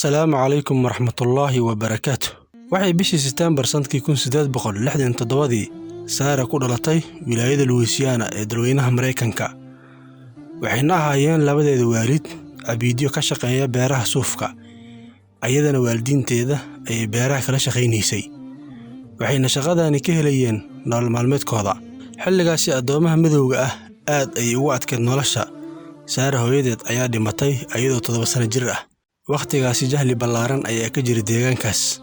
Assalaamu calaykum waraxmatullaahi wabarakaatu. Waxay bishii Sebtembar sanadkii 1867dii Saara ku dhalatay wilaayada Louisiana ee dalweynaha Maraykanka. Waxayna ahaayeen labadeeda waalid cabiidyo ka shaqeeya beeraha suufka. Ayadana waalidiinteeda ayay beeraha kala shaqaynaysay. Waxayna shaqadani ka helayeen nolol maalmeedkooda. Xilligaasi addoomaha madowga ah aad ayay ugu adkeyd nolosha. Saara hooyadeed ayaa dhimatay ayadoo 7 sano jir ah. Wakhtigaasi jahli ballaaran ayaa ka jira deegaankaas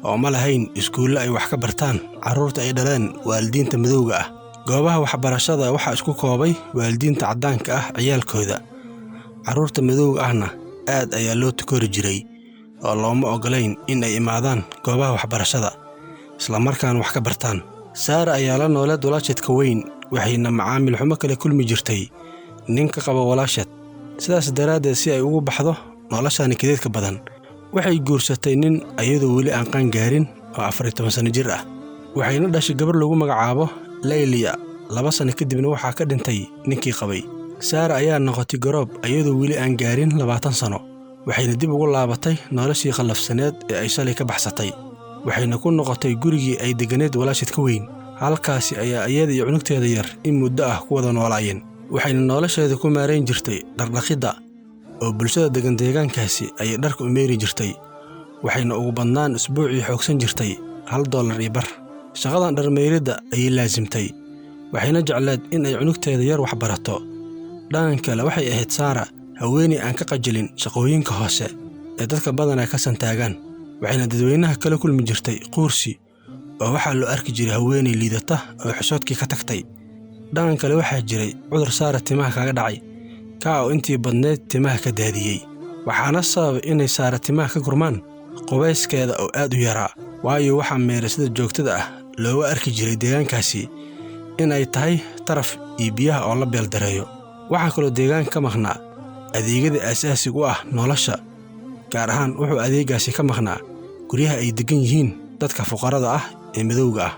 oo ma lahayn iskuullo ay wax ka bartaan carruurta ay dhaleen waalidiinta madowga ah. Goobaha waxbarashada waxaa isku koobay waalidiinta caddaanka ah ciyaalkooda. Carruurta madowga ahna aad ayaa loo tukori jiray oo looma ogolayn in ay imaadaan goobaha waxbarashada isla markaana wax ka bartaan. Saara ayaa la nooleed walaasheedka weyn, waxayna macaamil xumo kala kulmi jirtay ninka qaba walaasheed. Sidaas daraaddeed si ay ugu baxdo noloshani kadeedka badan, waxay guursatay nin ayadoo weli aan qaan gaarin oo 14 sano jir ah. Waxayna dhashay gabar lagu magacaabo Laylia. 2 sano kadibna waxaa ka dhintay ninkii qabay. Saara ayaa noqotay garoob ayadoo weli aan gaarin 20 sano. Waxayna dib ugu laabatay noloshii qallafsaneed ee ay shalay ka baxsatay. Waxayna ku noqotay gurigii ay deganeed walaasheed ka weyn. Halkaasi ayaa iyada iyo cunugteeda yar in muddo ah ku wada noolaayeen. Waxayna nolosheeda ku maarayn jirtay dhardhaqidda oo bulshada degan deegaankaasi ayay dharka u meeri jirtay. Waxayna ugu badnaan isbuucii xoogsan jirtay $1.50. Shaqadan dharmeyridda ayay laasimtay. Waxayna jecleed in ay cunugteeda yar wax barato. Dhanka kale waxay ahayd Saara haweeney aan ka qajalin shaqooyinka hoose ee dadka badanaa ka santaagaan. Waxayna dadweynaha kala kulmi jirtay quursi oo waxaa loo arki jiray haweeney liidata oo xishoodkii ka tagtay. Dhanka kale waxaa jiray cudur Saara timaha kaga dhacay, kaa oo intii badneyd timaha ka daadiyey. Waxaana sababay inay Saara timaha ka gurmaan qubayskeeda oo aad u yaraa, waayo waxaa meeray sida joogtada ah looga arki jiray deegaankaasi in ay tahay taraf iyo biyaha oo la beeldareeyo. Waxaa kaloo deegaanka ka maqnaa adeegyada aasaasiga u ah nolosha, gaar ahaan wuxuu adeegaasi ka maqnaa guryaha ay degan yihiin dadka fuqarada ah ee madowga ah.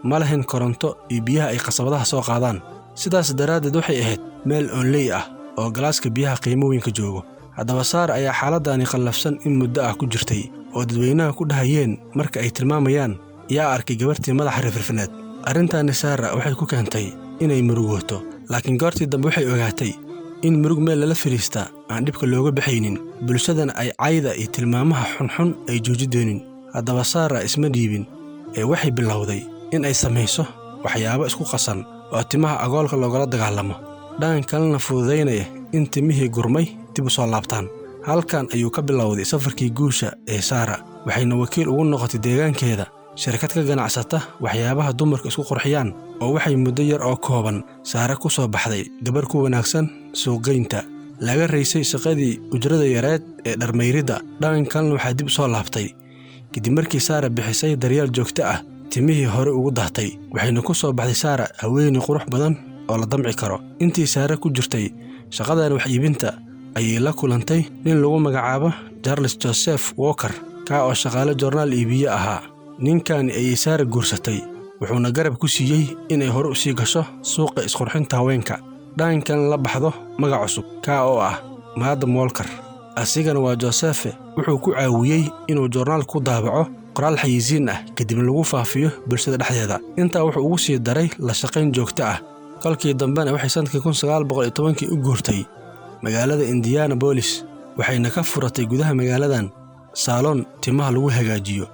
Ma lahayn koronto iyo biyaha ay qasabadaha soo qaadaan. Sidaas daraaddeed waxay ahayd meel oonley ah oo galaaska biyaha qiimo weyn ka joogo. Haddaba Saara ayaa xaaladani qallafsan in muddo ah ku jirtay oo dadweynaha ku dhahayeen marka ay tilmaamayaan yaa arkay gabartii madaxa rifrifneed. Arrintaani Saara waxay ku keentay inay murugooto, laakiin goortii dambe waxay ogaatay in murug meel lala fadhiistaa aan dhibka looga baxaynin, bulshadana ay cayda iyo tilmaamaha xunxun ay jooji doonin. Haddaba Saara isma dhiibin ee waxay bilowday in ay samayso waxyaabo isku qasan oo timaha agoolka loogala dagaalamo, dhanka kalena fududaynaya in timihii gurmay dib u soo laabtaan. Halkan ayuu ka bilowday safarkii guusha ee Saara, waxayna wakiil ugu noqotay deegaankeeda shirkad ka ganacsata waxyaabaha dumarka isku qurxiyaan oo waxay muddo yar oo kooban Saara ku soo baxday gabar ku wanaagsan suuqgeynta. Laga raysay shaqadii ujrada yareed ee dharmayridda, dhanka kalena waxaa dib u soo laabtay kadib markii Saara bixisay daryeel joogto ah timihii hore ugu daatay. Waxayna ku soo baxday Saara haweeney qurux badan oo la damci karo. Intii Saara ku jirtay shaqadan wax iibinta ayay la kulantay nin lagu magacaabo Charles Joseph Walker, kaa oo shaqaale joornaal iibiye ahaa. Ninkan ayay Saara guursatay, wuxuuna garab ku siiyey inay hore u sii gasho suuqa isqurxinta haweenka, dhankan la baxdo magac cusub kaa oo ah Madam Walker. Asigana waa Joseph, wuxuu ku caawiyey inuu joornaal ku daabaco qoraal xayeysiin ah kadibna lagu faafiyo bulshada dhexdeeda. Intaa wuxuu ugu sii daray la shaqayn joogto ah. Kolkii dambena waxay sanadkii 1910 u guurtay magaalada Indianapolis, waxayna ka furatay gudaha magaaladan saaloon timaha lagu hagaajiyo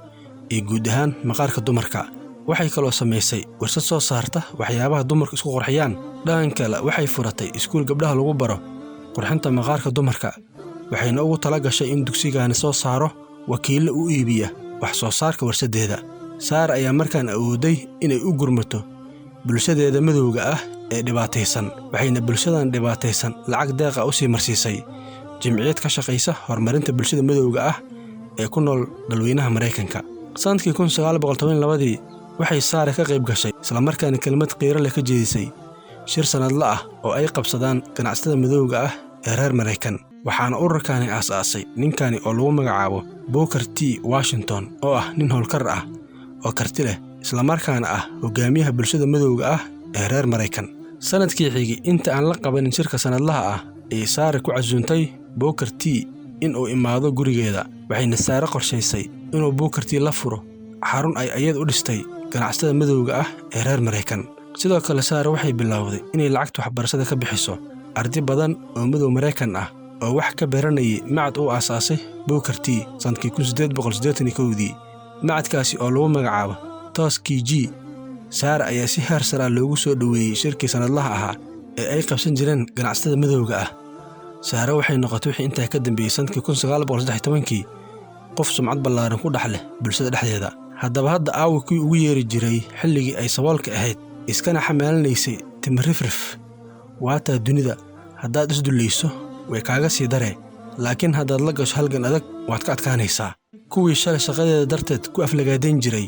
iyo guud ahaan maqaarka dumarka. Waxay kaloo samaysay warshad soo saarta waxyaabaha dumarku isku qurxiyaan. Dhanka kale waxay furatay iskuul gabdhaha lagu baro qurxinta maqaarka dumarka, waxayna ugu tala gashay in dugsigaani soo saaro wakiillo u iibiya wax soo saarka warshaddeeda. Saara ayaa markaan awooday inay u gurmato bulshadeeda madowga ah ee dhibaataysan, waxayna bulshadan dhibaataysan lacag deeq ah u sii marsiisay jimciyad ka shaqaysa horumarinta bulshada madowga ah ee ku nool dalweynaha Maraykanka. Sanadkii 1912 waxay Saara ka qayb gashay isla markaana kelmad qiiro leh ka jeedisay shir sanadle ah oo ay qabsadaan ganacsatada madowga ah ee reer Maraykan. Waxaana ururkani aasaasay ninkani oo lagu magacaabo Booker T. Washington oo ah nin howlkar ah oo karti leh isla markaana ah hogaamiyaha bulshada madowga ah ee reer Maraykan. Sanadkii xigay inta aan la qabanin shirka sanadlaha ah ayay Saara ku casuuntay Booker T. in uu imaado gurigeeda. Waxayna Saare qorshaysay inuu Booker T la furo xarun ay iyada u dhistay ganacsatada madowga ah ee reer Maraykan. Sidoo kale Saare waxay bilowday inay lacagta waxbarashada ka bixiso arday badan oo madow Maraykan ah oo wax ka baranayay macad uu aasaasay Booker T sanadkii 1881dii, macadkaasi oo lagu magacaabo Tuskegee. Saare ayaa si heer sare ah loogu soo dhoweeyey shirkii sanadlaha ahaa ee ay qabsan jireen ganacsatada madowga ah. Saare waxay noqotay wixii intaa ka dambeeyey sanadkii 1913kii qof sumcad ballaaran ku dhex leh bulshada dhexdeeda. Haddaba hadda aawi kuwii ugu yeeri jiray xilligii ay saboolka ahayd iskana xamaalanaysay timirifrif? Waataa dunida, haddaad isdullayso way kaaga sii daree, laakiin haddaad la gasho halgan adag waad ka adkaanaysaa. Kuwii shalay shaqadeeda darteed ku aflagaadayn jiray,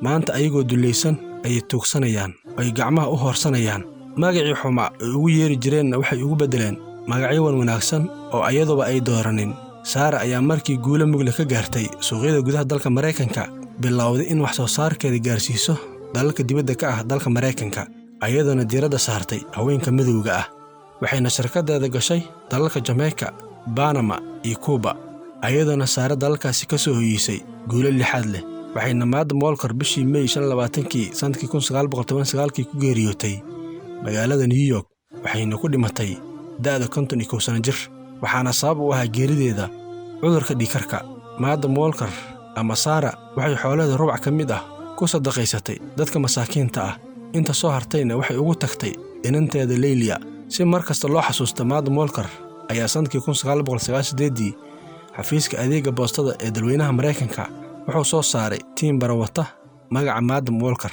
maanta ayagoo dullaysan ayay tuugsanayaan, ay gacmaha u hoorsanayaan. Magacii xumaa ay ugu yeeri jireenna waxay ugu beddeleen magacyo wan wanaagsan oo ayaduba ay dooranin. Saara ayaa markii guulo mugle ka gaartay suuqyada gudaha dalka Maraykanka bilowday in wax soo saarkeeda gaarsiiso dalalka dibadda ka ah dalka Maraykanka, ayadoona diiradda saartay haweenka madowga ah. Waxayna shirkaddeeda gashay dalalka Jameyka, Banama iyo Kuuba, ayadoona Saare dalalkaasi ka soo hoyisay guulo lixaad leh. Waxayna Madam Walker bishii Mey 25kii sanadkii 1919kii ku geeriyootay magaalada New York, waxayna ku dhimatay da'da 51 sano jir. Waxaana sabab u ahaa geerideeda cudurka dhiigkarka. Madam Walker ama Saara waxay xoolaheeda rubac ka mid ah ku sadaqaysatay dadka masaakiinta ah, inta soo hartayna waxay ugu tagtay inanteeda Leylia. Si mar kasta loo xasuusta Madam Walker ayaa sanadkii 1998dii xafiiska adeegga boostada ee dadweynaha Maraykanka wuxuu soo saaray tiim barawata magaca Madam Walker.